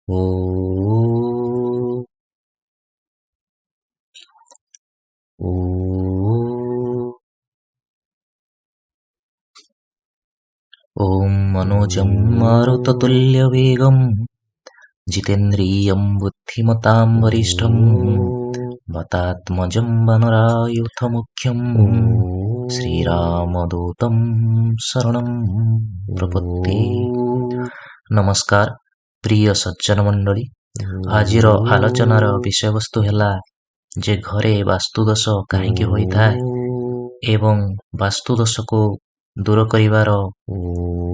ଓ ॐ मनोजं मारुततुल्यवेगं जितेन्द्रियं बुद्धिमतां वरिष्ठं वतात्मजं वनरायुधमुख्यं श्रीरामदूतं शरणं ପ୍ରପତ୍ତି। ନମସ୍କାର ପ୍ରିୟ ସଜ୍ଜନ ମଣ୍ଡଳୀ, ଆଜିର ଆଲୋଚନାର ବିଷୟବସ୍ତୁ ହେଲା ଯେ ଘରେ ବାସ୍ତୁଦୋଷ କାହିଁକି ହୋଇଥାଏ ଏବଂ ବାସ୍ତୁଦୋଷକୁ ଦୂର କରିବାର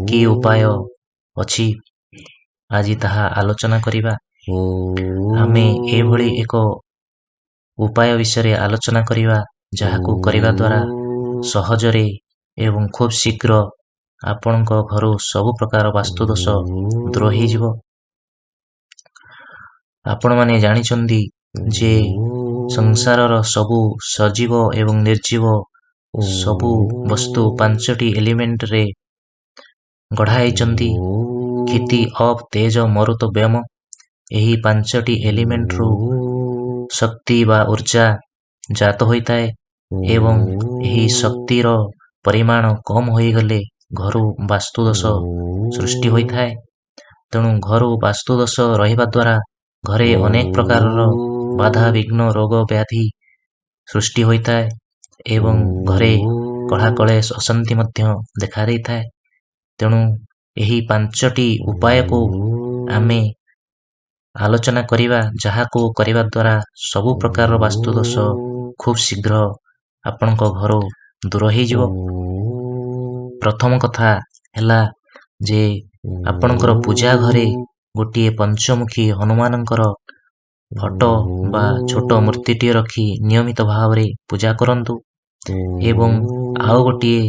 କି ଉପାୟ ଅଛି, ଆଜି ତାହା ଆଲୋଚନା କରିବା। ଆମେ ଏଭଳି ଏକ ଉପାୟ ବିଷୟରେ ଆଲୋଚନା କରିବା, ଯାହାକୁ କରିବା ଦ୍ୱାରା ସହଜରେ ଏବଂ ଖୁବ୍ ଶୀଘ୍ର ଆପଣଙ୍କ ଘରୁ ସବୁ ପ୍ରକାର ବାସ୍ତୁଦୋଷ ଦୂର ହେଇଯିବ। ଆପଣମାନେ ଜାଣିଛନ୍ତି ଯେ ସଂସାରର ସବୁ ସଜୀବ ଏବଂ ନିର୍ଜୀବ ସବୁ ବସ୍ତୁ ପାଞ୍ଚଟି ଏଲିମେଣ୍ଟରେ ଗଢ଼ା ହେଇଛନ୍ତି: କ୍ଷିତି, ଅପ୍, ତେଜ, ମରୁତ, ବ୍ୟୋମ। ଏହି ପାଞ୍ଚଟି ଏଲିମେଣ୍ଟରୁ ଶକ୍ତି ବା ଉର୍ଜା ଜାତ ହୋଇଥାଏ ଏବଂ ଏହି ଶକ୍ତିର ପରିମାଣ କମ୍ ହୋଇଗଲେ ଘରୁ ବାସ୍ତୁଦୋଷ ସୃଷ୍ଟି ହୋଇଥାଏ। ତେଣୁ ଘରୁ ବାସ୍ତୁଦୋଷ ରହିବା ଦ୍ୱାରା ଘରେ ଅନେକ ପ୍ରକାରର ବାଧା, ବିଘ୍ନ, ରୋଗ ବ୍ୟାଧି ସୃଷ୍ଟି ହୋଇଥାଏ ଏବଂ ଘରେ କଳହ ଅଶାନ୍ତି ମଧ୍ୟ ଦେଖା ଦେଇଥାଏ। ତେଣୁ ଏହି ପାଞ୍ଚଟି ଉପାୟକୁ ଆମେ ଆଲୋଚନା କରିବା, ଯାହାକୁ କରିବା ଦ୍ୱାରା ସବୁ ପ୍ରକାରର ବାସ୍ତୁଦୋଷ ଖୁବ୍ ଶୀଘ୍ର ଆପଣଙ୍କ ଘରୁ ଦୂର ହେଇଯିବ। ପ୍ରଥମ କଥା ହେଲା ଯେ ଆପଣଙ୍କର ପୂଜା ଘରେ ଗୋଟିଏ ପଞ୍ଚମୁଖୀ ହନୁମାନଙ୍କର ଫଟୋ ବା ଛୋଟ ମୂର୍ତ୍ତିଟିଏ ରଖି ନିୟମିତ ଭାବରେ ପୂଜା କରନ୍ତୁ ଏବଂ ଆଉ ଗୋଟିଏ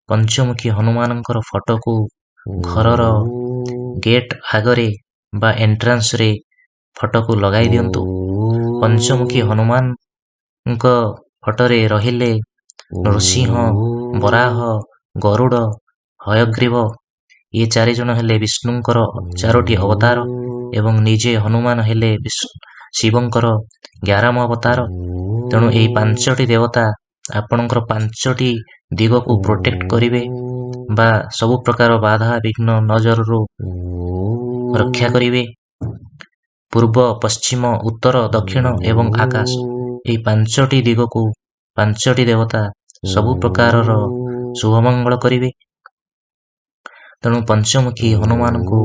ପଞ୍ଚମୁଖୀ ହନୁମାନଙ୍କର ଫଟୋକୁ ଘରର ଗେଟ୍ ଆଗରେ ବା ଏଣ୍ଟ୍ରାନ୍ସରେ ଫଟୋକୁ ଲଗାଇ ଦିଅନ୍ତୁ। ପଞ୍ଚମୁଖୀ ହନୁମାନଙ୍କ ଫଟୋରେ ରହିଲେ ନୃସିଂହ, ବରାହ, ଗରୁଡ଼, ହୟଗ୍ରୀବ। ଇଏ ଚାରିଜଣ ହେଲେ ବିଷ୍ଣୁଙ୍କର ଚାରୋଟି ଅବତାର ଏବଂ ନିଜେ ହନୁମାନ ହେଲେ ଶିବଙ୍କର 11ମ ଅବତାର। ତେଣୁ ଏହି ପାଞ୍ଚଟି ଦେବତା ଆପଣଙ୍କର ପାଞ୍ଚଟି ଦିଗକୁ ପ୍ରୋଟେକ୍ଟ କରିବେ ବା ସବୁ ପ୍ରକାର ବାଧା ବିଘ୍ନ ନଜରରୁ ରକ୍ଷା କରିବେ। ପୂର୍ବ, ପଶ୍ଚିମ, ଉତ୍ତର, ଦକ୍ଷିଣ ଏବଂ ଆକାଶ, ଏହି ପାଞ୍ଚଟି ଦିଗକୁ ପାଞ୍ଚଟି ଦେବତା ସବୁ ପ୍ରକାରର ଶୁଭମଙ୍ଗଳ କରିବେ। ତେଣୁ ପଞ୍ଚମୁଖୀ ହନୁମାନଙ୍କୁ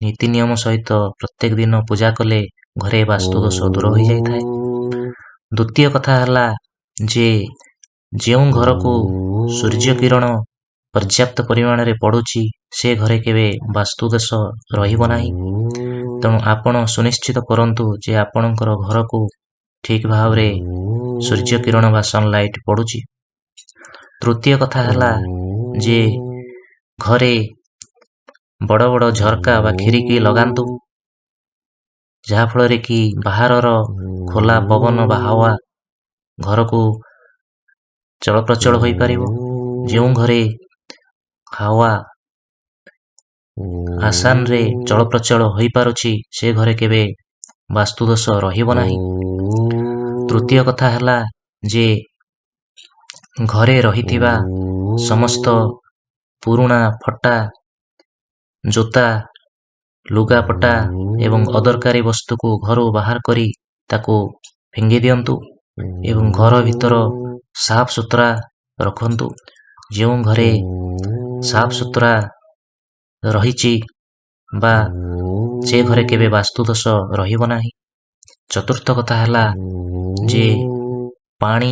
ନୀତି ନିୟମ ସହିତ ପ୍ରତ୍ୟେକ ଦିନ ପୂଜା କଲେ ଘରେ ବାସ୍ତୁଦୋଷ ଦୂର ହୋଇଯାଇଥାଏ। ଦ୍ୱିତୀୟ କଥା ହେଲା ଯେ ଯେଉଁ ଘରକୁ ସୂର୍ଯ୍ୟ କିରଣ ପର୍ଯ୍ୟାପ୍ତ ପରିମାଣରେ ପଡ଼ୁଛି, ସେ ଘରେ କେବେ ବାସ୍ତୁଦୋଷ ରହିବ ନାହିଁ। ତେଣୁ ଆପଣ ସୁନିଶ୍ଚିତ କରନ୍ତୁ ଯେ ଆପଣଙ୍କର ଘରକୁ ଠିକ୍ ଭାବରେ ସୂର୍ଯ୍ୟ କିରଣ ବା ସନଲାଇଟ୍ ପଡ଼ୁଛି। ତୃତୀୟ କଥା ହେଲା ଯେ ଘରେ ବଡ଼ ବଡ଼ ଝରକା ବା ଖିରିକି ଲଗାନ୍ତୁ, ଯାହାଫଳରେ କି ବାହାରର ଖୋଲା ପବନ ବା ହାୱା ଘରକୁ ଚଳପ୍ରଚଳ ହୋଇପାରିବ। ଯେଉଁ ଘରେ ହାୱା ଆସାନରେ ଚଳପ୍ରଚଳ ହୋଇପାରୁଛି, ସେ ଘରେ କେବେ ବାସ୍ତୁଦୋଷ ରହିବ ନାହିଁ। ତୃତୀୟ କଥା ହେଲା ଯେ ଘରେ ରହିଥିବା ସମସ୍ତ ପୁରୁଣା ଫଟା ଜୋତା, ଲୁଗାପଟା ଏବଂ ଅଦରକାରୀ ବସ୍ତୁକୁ ଘରୁ ବାହାର କରି ତାକୁ ଫିଙ୍ଗି ଦିଅନ୍ତୁ ଏବଂ ଘର ଭିତର ସାଫ ସୁତୁରା ରଖନ୍ତୁ। ଯେଉଁ ଘରେ ସାଫ ସୁତୁରା ରହିଛି ବା ସେ ଘରେ କେବେ ବାସ୍ତୁଦୋଷ ରହିବ ନାହିଁ। ଚତୁର୍ଥ କଥା ହେଲା ଯେ ପାଣି,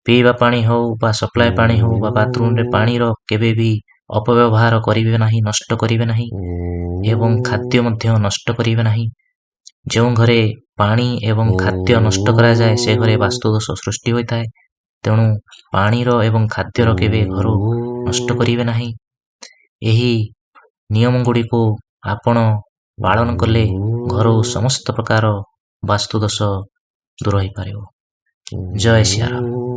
ପିଇବା ପାଣି ହେଉ ବା ସପ୍ଲାଏ ପାଣି ହେଉ ବା ବାଥରୁମରେ ପାଣିର କେବେ ବି ଅପବ୍ୟବହାର କରିବେ ନାହିଁ, ନଷ୍ଟ କରିବେ ନାହିଁ ଏବଂ ଖାଦ୍ୟ ମଧ୍ୟ ନଷ୍ଟ କରିବେ ନାହିଁ। ଯେଉଁ ଘରେ ପାଣି ଏବଂ ଖାଦ୍ୟ ନଷ୍ଟ କରାଯାଏ, ସେ ଘରେ ବାସ୍ତୁଦୋଷ ସୃଷ୍ଟି ହୋଇଥାଏ। ତେଣୁ ପାଣିର ଏବଂ ଖାଦ୍ୟର କେବେ ଘରୁ ନଷ୍ଟ କରିବେ ନାହିଁ। ଏହି ନିୟମ ଗୁଡ଼ିକୁ ଆପଣ ପାଳନ କଲେ ଘରୁ ସମସ୍ତ ପ୍ରକାର ବାସ୍ତୁଦୋଷ ଦୂର ହୋଇପାରିବ। ଜୟ ସିଆରାମ।